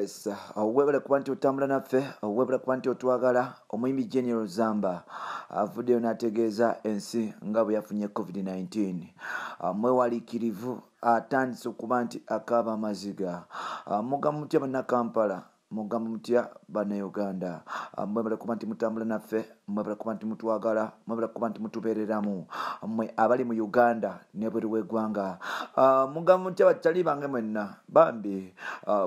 Yes, webale kuba nti otambula naffe, webale kuba nti otwagala. Omuyimbi General Zamba avuddeyo n'ategeeza ensi nga bwe yafunye COVID-19. Mwewaliikirivu, atandise okuba nti akaaba amaziga. Mugamba mutya Bannakampala? Mugamba mutya Bannayuganda? Mwebale kuba nti mutambula naffe, mwebale kuba nti mutwagala, mwebale kuba nti mutubeereramu, mmwe abali mu Uganda n'ebweru w'eggwanga. Mugamba mutya bakyali bange mwenna? Bambi,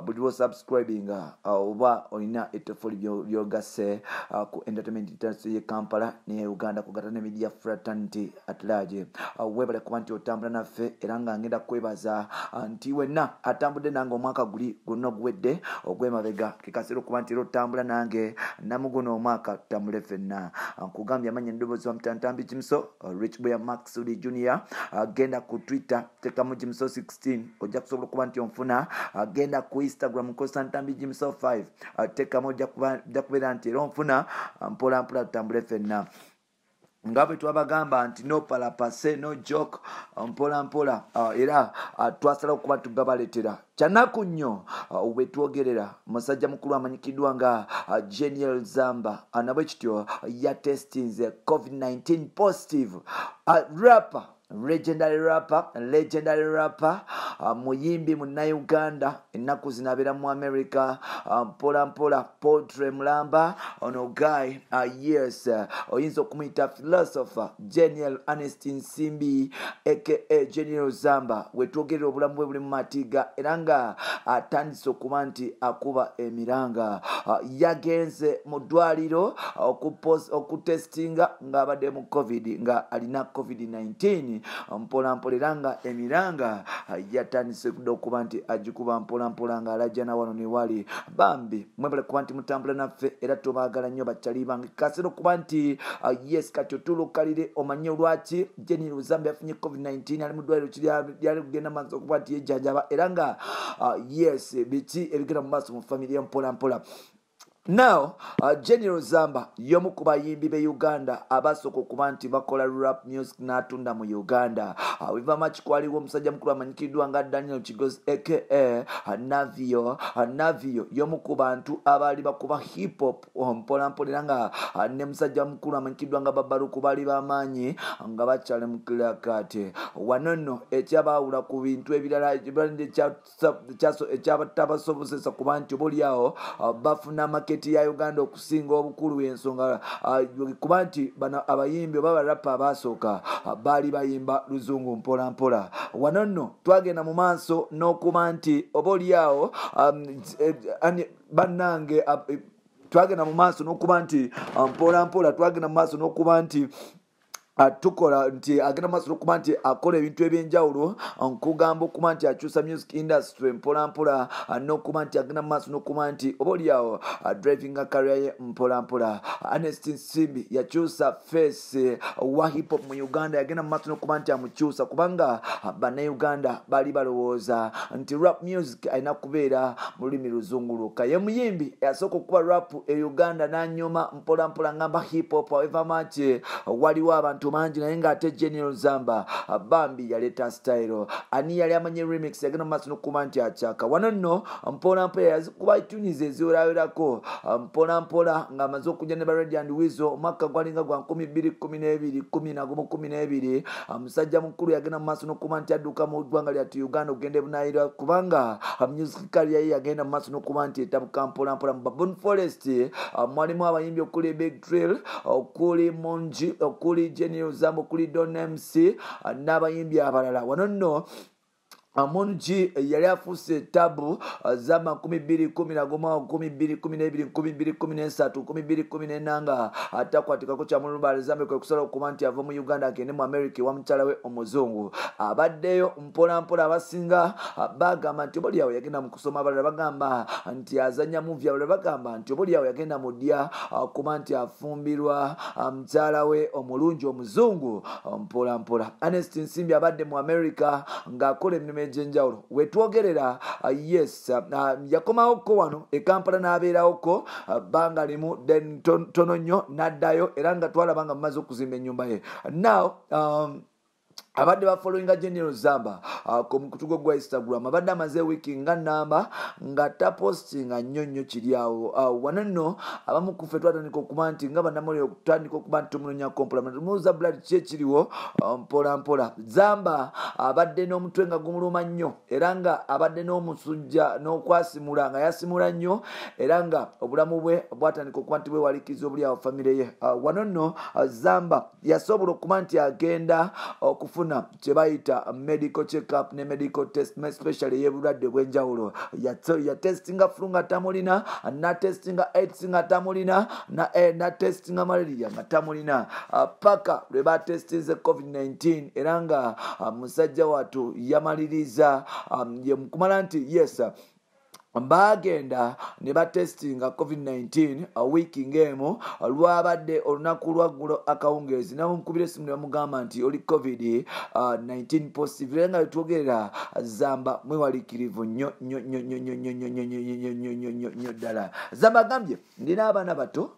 buli lwosubscribinga oba olina ettofoli lyogasse ku entertainment industry ye Kampala ne Uganda kugatta ne media fraternity at large. Webale kuba nti otambula naffe, era nga ngenda kwebaza nti wenna atambudde nange omwaka guli gwonna oguwedde ogw'emabega, kekaseera okuba nti era otambula nange namuguno omwaka, tutambule ffenna. Nkugambye amanya endoboozi wa Mutantambi Jimso, Rich Boy Maxudi Junior. Genda ku Twitter, tekamu Jimso 16, ojja kusobola okuba nti onfuna. Genda ku Instagram, Ntambi Jimso 5, tekamu, ojja kubeera nti era onfuna. Mpola mpola tutambule ffenna nga bwe twabagamba nti no palapase, no joke. Mpola mpola era twasalawo okuba tugabaleetera. Kyanaku nnyo, bwe twogerera musajja mukulu amanyikiddwa nga Genial Zamba nabwe kityo yatestinze COVID-19 positive. Rapper, legendary rapper, legendary rapper, muyimbi Munnayuganda, ennaku zino abeera mu America. Mpola mpola potre mulamba ono guy, yes, oyinza okumuyita philosopher Genial Ernest Nsimbi aka Genial Zamba. Wetwogerera obulamu bwe buli mu matiga, era nga atandise okuba nti akuba emiranga. Yagenze mu ddwaliro okutestinga ng'abadde mu COVID, nga alina COVID-19. Mpola mpola era nga emiranga yatandise kudda okuba nti agikuba mpola mpola ng'alajjana wano ne wali. Bambi, mwebale kuba nti mutambula naffe, era tubaagala nnyo bakyali bange. Kaseera okuba nti yes, kati otulukalire omanye lwaki Jenny Zamba yafunye COVID-19, ali mu ddwaliro lyali kugenda maaso okuba nti yejjanjaba, era nga yes, biki ebigenda mu maaso mu family mpola mpola. Now, General Zamba y'omu ku bayimbi be Uganda abasooka okuba nti bakola rap music n'atunda mu Uganda. Weva kwaliwo omusajja mukulu amanyikiddwa nga Daniel Kigozi aka Navio. Navio y'omu ku bantu abaali bakuba hip hop mpola mpola, era nga ne musajja mukulu amanyikiddwa nga Babaluku baali b'amaanyi nga bakyali mu Klear Kut. Wano nno ekyabaawula ku bintu ebirala ekyabatabasobozesa kuba nti oba oliawo bafuna market ya Uganda okusinga obukulu, ensonga kuba nti bano abayimbi oba barapa abasooka baali bayimba luzungu mpola mpola. Wano nno twagenda mu maaso n'okuba nti oba oliawo bannange, twagenda mu maaso n'okuba nti mpola mpola twagenda mu maaso n'okuba nti tukola nti agenda maaso n'okuba nti akola ebintu ebyenjawulo. Nkugamba okuba nti akyusa music industry mpola mpola, n'okuba nti agenda maaso n'okuba nti oba oliawo driving career ye mpola mpola. Ernest Nsimbi yakyusa face wa hip hop mu Uganda, yagenda mu maaso n'okuba nti amukyusa, kubanga Bannayuganda baali balowooza nti rap music alina kubeera mu lulimi luzungu lwokka. Ye muyimbi yasooka okuba rap e Uganda n'anyoma mpola mpola, ngamba hip hop. However much waliwo abantu bangi, naye ng'ate General Zamba bambi yaleeta style. Ani yali amanye remix yagenda mu maaso n'okuba nti akyaka. Wano nno mpola mpola yazikuba tunes eziwerawerako mpola mpola ng'amaze okujja ne ba Radio and Weasel. Omwaka gwalinga gwa 2012, 11, 12. Musajja mukulu yagenda mu maaso n'okuba nti adduka mu ggwanga lyattu Uganda okugenda ebunaayira, kubanga music career ye yagenda mu maaso n'okuba nti etabuka mpola mpola. Mu Baboon Forest mwalimu abayimbi okuli Big Trill, okuli Monji, okuli General Zamba, okuli Don MC n'abayimbi abalala. Wano nno Mungi yali afuuse tabu zama 2011, 2012, 2013, 2014 nga atakwatikako kyamulubale. Zambe kwe kusala okuba nti ava mu Uganda agende mu America ewa mukyala we omuzungu. Abaddeyo mpola mpola. Abasinga bagamba nti obaoliawo yagenda mu kusoma, abalala bagamba nti azanya movie, abalala bagamba nti obaoliawo yagenda mu ddya kuba nti afumbirwa mukyala we omulungi omuzungu. Mpola mpola Ernest Nsimbi abadde mu America ng'akola emirimu egy'enjawulo. Wetwogerera, yes, yakomawoko wano e Kampala n'abeerawoko bbanga limu, then tono nnyo n'addayo, era nga twalaba nga mumaze okuzimba ennyumba ye. Now Abadde bafollowinga General Zamba ku mukutu gwe gwa Instagram, abadde amaze wiiki nga namba nga tapostinga nnyo nnyo kiri awo. Wano nno abamu ku ffe twatandika okuba nti nga bannamawulire okutandika okuba nti tumunoonyako mpola, tumubuuza blood ki ekiriwo mpola mpola. Zamba abadde n'omutwe nga gumuluma nnyo, era nga abadde n'omusujja n'okwasimula nga yasimula nnyo, era nga obulamu bwe bwatandika okuba nti bwewaliikiriza obuli awo famire ye. Wano nno Zamba yasobola okuba nti agenda okufuna kye bayita medical check-up ne medical test, especially ey'obulwadde obw'enjawulo. Yatestinga flu nga tamulina, natestinga AIDS nga tamulina, natestinga malaria nga tamulina, paka lwe batestinze COVID-19, era nga musajja wattu yamaliriza kumala nti yes bagenda ne batestinga COVID-19 wiiki ng'emu. Lwabadde olunaku lwaggulo akawungeezi, namukubira esimu ne bamugamba nti oli COVID-19 positive, era nga wetwogerera Zamba mwewaliikirivu nnyo nnyo nnyo nnyo nnyo nnyo nnyo nnyo nnyo nnyo nnyo nnyo nnyo ddala. Zamba agambye, ndina abaana bato,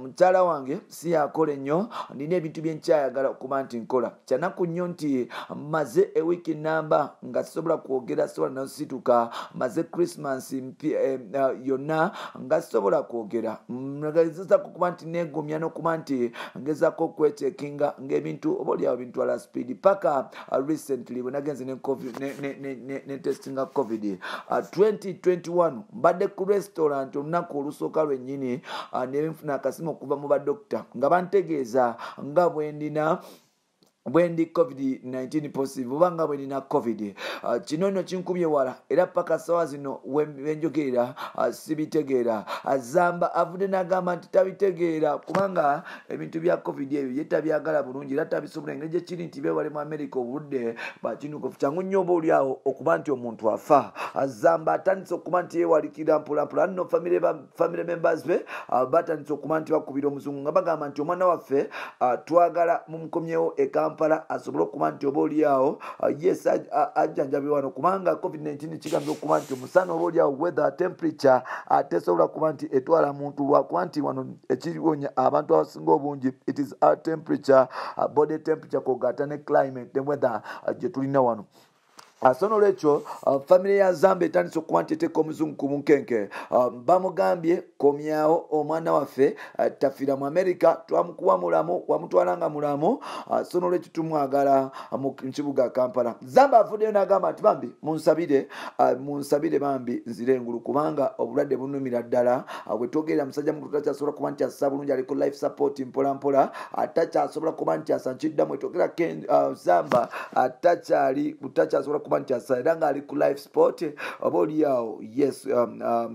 mukyala wange si yakola ennyo, ndina ebintu byenkyayagala okuba nti nkola. Kyanaku nnyo nti maze ewiiki namba nga sisobola kwogera, sisobola nosituka, maze Christmas yonna nga sisobola kwogera. Ngezaako okuba nti neegumya n'okuba nti ngezaako okwetekinga ng'ebintu oba oliawo bintwala speed, paka recently bwe nagenze ne testinga COVID. 2021 mbadde ku restaurant olunaku olusooka lwennyini, ne nfuna akasimu okuva mu badokita nga bantegeeza nga bwe ndina bwendi COVID-19 positive oba nga bwenina COVID. Kino nno kinkubye wala, era paka sawa zino wenjogerera sibitegeera. Zamba avudde n'agamba nti tabitegeera kubanga ebintu bya COVID ebyo ye tabyagala bulungi era tabisobola, engeri gye kiri nti beewale mu America obudde bakinukufu, kyangu nnyo oba oli awo okuba nti omuntu afa. Zamba atandise okuba nti yeewalikira mpolampola nno family members be batandise okuba nti bakubira omuzungu nga bagamba nti omwana waffe twagala mumukomyewo e Kampala asobole okuba nti oba oli awo yes ajjanjabibwa wano, kubanga COVID-19 kigambye okuba nti omusana oba oli awo weather temperature tesobola kuba nti etwala muntu, lwakuba nti wano ekiwonya abantu abasinga obungi it is our temperature, body temperature kwogatta ne climate ne weather gye tulina wano. So nolwekyo famire ya Zamba etandise okuba nti eteeka omuzungu ku bunkenke. Bamugambye komyawo omwana waffe, tafiira mu America, twamukuwa mulamu, wamutwala nga mulamu, so nolwekyo tumwagala mu kibuga Kampala. Zamba avuddeyo n'agamba nti bambi munsabire, munsabire bambi nzire engulu, kubanga obulwadde bunumira ddala. Bwe twogerera musajja mukulu takyasobola kuba nti assa bulungi, aliko life support mpola mpola, takyasobola kuba nti assa nkiddamu etwogera Zamba takyali takyasobola kuba nti assa, era ng'ali ku life support oba oliawo yes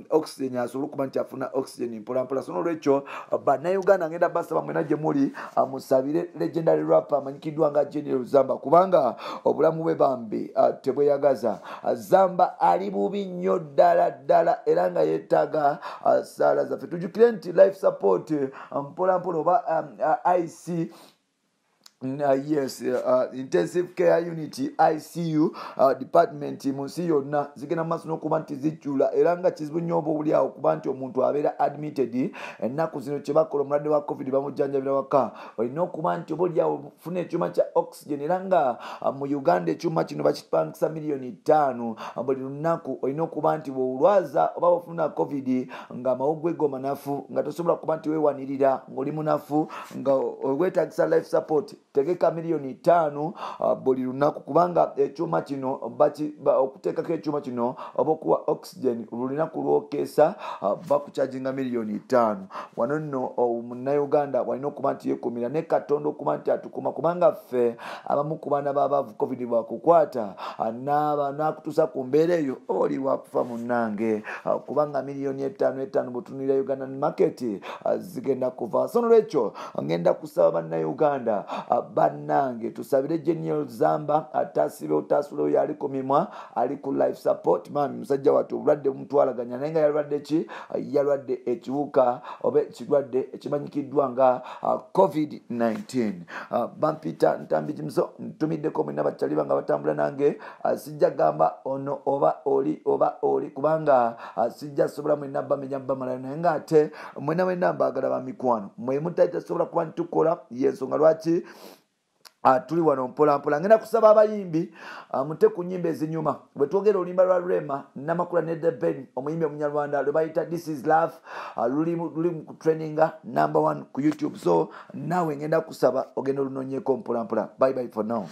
oxygen, asobole okuba nti afuna oxygen mpola mpola. So nolwekyo bannayuganda ngenda basaba mwena gye muli musabire legendary rapper amanyikiddwa nga General Zamba, kubanga obulamu bwe bambi tebweyagaza. Zamba ali bubi nnyo ddala ddala, era nga yeetaaga saala zaffe. Tujjukire nti life support mpola mpola oba IC yes, intensive care unit ICU department mu nsi yonna zigenda maaso n'okuba nti zijjula, era nga kizibu nnyo oba obuli awo okuba nti omuntu abeera admitted. Ennaku zino kye bakola, omulwadde wa COVID bamujjanjabira waka, olina okuba nti oba oli awo funa ekyuma kya oxygen, era nga mu Uganda ekyuma kino bakipangisa 5 miliyoni buli lunaku. Olina okuba nti bw'olwaza oba ofuna COVID nga amawuggwe go manafu, nga tosobola kuba nti weewanirira, ng'oli munafu, nga weetagisa life support, tegeka 5 miliyoni buli lunaku, kubanga ekyuma kino okuteekako ekyuma kino oba okuwa oxygen lunaku lwokeesa bakukyajinga 5 miliyoni. Wano nno munnayuganda walina okuba nti yekumira ne Katonda okuba nti atukuma, kubanga ffe abamu ku baana b'abaavu COVID bwakukwata n'akutuusa ku mbeera eyo oli wakufa munnange, kubanga 5 miliyoni etaano bwetunulira Uganda market zigenda kuva. So nolwekyo ngenda kusaba bannayuganda bannange tusabire General Zamba atasibe otasula oyo ali ku mimwa, ali ku life support. Mami musajja wattu obulwadde bumutwalaganya, naye nga yalwadde ki? Yalwadde ekiwuka oba ekirwadde ekimanyikiddwa nga COVID-19. Bampita Ntambi Kimuso, ntumiddeko mwena bakyaliba nga batambula nange. Sijja gamba ono oba oli oba oli, kubanga sijja sobola mwena bamenya bamalayo, naye nga ate mwena mwena mbaagala bamikwano mwe mutaitasobola kuba ntukola yensonga lwaki. Tuli wano mpola mpola, ngenda kusaba abayimbi mute ku nnyimba ezinyuma. Bwe twogera oluyimba lwa Rema Namakula ne The Ben, omuyimbi omunyarwanda lwe bayita "This Is Love", luli mu trendinga number one ku YouTube. So naawe ngenda kusaba ogenda olunonyeko mpola mpola. Bye bye for now.